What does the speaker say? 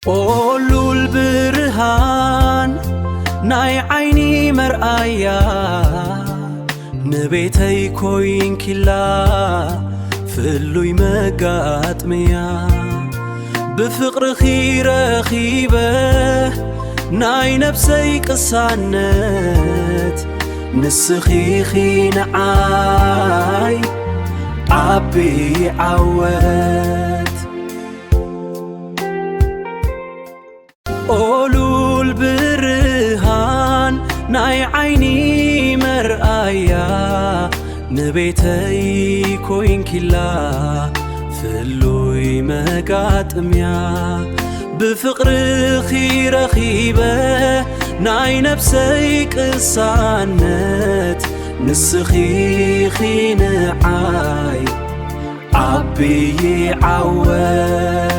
ኦሉል ብርሃን ናይ ዓይኒ መርኣያ ንቤተይ ኮይንኪላ ፍሉይ መጋጥምያ ብፍቕርኺ ረኺበ ናይ ነብሰይ ቅሳነት ንስኺ ኺ ንዓይ ዓቢ ዓወት ኦሉል ብርሃን ናይ ዓይኒ መርኣያ ንቤተይ ኮይንኪላ ፍሉይ መጋጥምያ ብፍቕርኺ ረኺበ ናይ ነብሰይ ቅሳነት ንስኺ ኺ ንዓይ ዓብዪ ዓወት